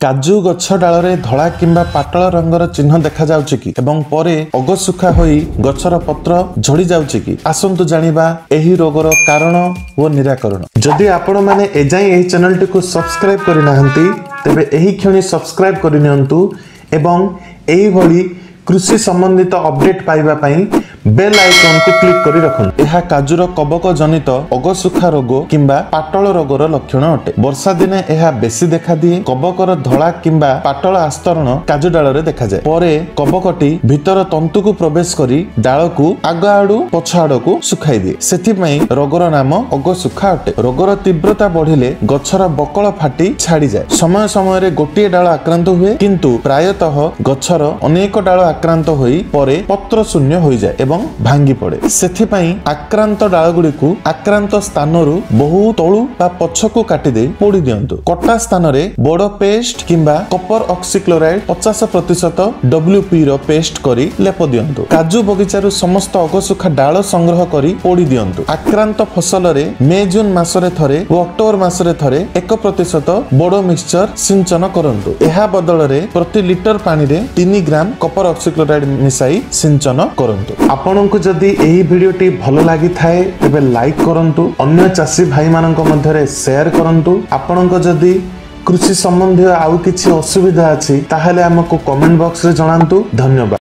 କାଜୁ ଗଛ ଡାଳରେ ଧଳା କିମ୍ବା ପାଟଳ ରଙ୍ଗର ଚିହ୍ନ ଦେଖାଯାଉଛି କି ଏବଂ ପରେ ଅଗସୁଖା ହୋଇ ଗଛର ପତ୍ର ଝଡ଼ି ଯାଉଛି କି? ଆସନ୍ତୁ ଜାଣିବା ଏହି ରୋଗର କାରଣ ଓ ନିରାକରଣ। ଯଦି ଆପଣମାନେ ଏଯାଏଁ ଏହି ଚ୍ୟାନେଲଟିକୁ ସବସ୍କ୍ରାଇବ କରିନାହାନ୍ତି, ତେବେ ଏହି କ୍ଷଣି ସବସ୍କ୍ରାଇବ କରିନିଅନ୍ତୁ ଏବଂ ଏହିଭଳି କୃଷି ସମ୍ବନ୍ଧିତ ଅପଡେଟ୍ ପାଇବା ପାଇଁ ବେଲ୍ ଆଇକନକୁ କ୍ଲିକ୍ କରି ରଖନ୍ତୁ। ଏହା କାଜୁର କବକ ଜନିତ ଅଗସୁଖା ରୋଗ କିମ୍ବା ପାଟଳ ରୋଗର ଲକ୍ଷଣ ଅଟେ। ବର୍ଷା ଦିନେ ଏହା ବେଶୀ ଦେଖାଦିଏ। କବକର ଧଳା କିମ୍ବା ପାଟଳ ଆସ୍ତରଣ କାଜୁ ଡାଳରେ ଦେଖାଯାଏ। ପରେ କବକଟି ଭିତର ତନ୍ତୁକୁ ପ୍ରବେଶ କରି ଡାଳକୁ ଆଗ ଆଡୁ ପଛ ଆଡକୁ ଶୁଖାଇ ଦିଏ। ସେଥିପାଇଁ ରୋଗର ନାମ ଅଗସୁଖା ଅଟେ। ରୋଗର ତୀବ୍ରତା ବଢିଲେ ଗଛର ବକଳ ଫାଟି ଛାଡ଼ିଯାଏ। ସମୟ ସମୟରେ ଗୋଟିଏ ଡାଳ ଆକ୍ରାନ୍ତ ହୁଏ, କିନ୍ତୁ ପ୍ରାୟତଃ ଗଛର ଅନେକ ଡାଳ ଆକ୍ରାନ୍ତ ହୋଇ ପରେ ପତ୍ର ଶୂନ୍ୟ ହୋଇଯାଏ ଏବଂ ଭାଙ୍ଗି ପଡେ। ସେଥିପାଇଁ ଆକ୍ରାନ୍ତ ଡାଳଗୁଡ଼ିକୁ ଆକ୍ରାନ୍ତ ସ୍ଥାନରୁ ବହୁ ତଳୁ ବା ପଛକୁ କାଟିଦେଇ ପୋଡ଼ି ଦିଅନ୍ତୁ। କଟା ସ୍ଥାନରେ ବଡ ପେଷ୍ଟ କିମ୍ବା କପର ଅକ୍ସିକ୍ଲୋରାଇଡ୍ 50% ଡବ୍ଲ୍ୟୁପି ର ପେଷ୍ଟ କରି ଲେପ ଦିଅନ୍ତୁ। କାଜୁ ବଗିଚାରୁ ସମସ୍ତ ଅଗସୁଖା ଡାଳ ସଂଗ୍ରହ କରି ପୋଡ଼ି ଦିଅନ୍ତୁ। ଆକ୍ରାନ୍ତ ଫସଲରେ ମେ ଜୁନ ମାସରେ ଥରେ ଓ ଅକ୍ଟୋବର ମାସରେ ଥରେ 1% ବଡ ମିକ୍ସଚର ସିଞ୍ଚନ କରନ୍ତୁ। ଏହା ବଦଳରେ ପ୍ରତି ଲିଟର ପାଣିରେ 3 ଗ୍ରାମ କପର ଅକ୍ସିକ୍ଲୋରାଇଡ୍ ମିଶାଇ ସିଞ୍ଚନ କରନ୍ତୁ। ଆପଣଙ୍କୁ ଯଦି ଏହି ଭିଡ଼ିଓଟି ଭଲ ଲାଗିଥାଏ, ତେବେ ଲାଇକ୍ କରନ୍ତୁ, ଅନ୍ୟ ଚାଷୀ ଭାଇମାନଙ୍କ ମଧ୍ୟରେ ସେୟାର କରନ୍ତୁ। ଆପଣଙ୍କ ଯଦି କୃଷି ସମ୍ବନ୍ଧୀୟ ଆଉ କିଛି ଅସୁବିଧା ଅଛି, ତାହେଲେ ଆମକୁ କମେଣ୍ଟ ବକ୍ସରେ ଜଣାନ୍ତୁ। ଧନ୍ୟବାଦ।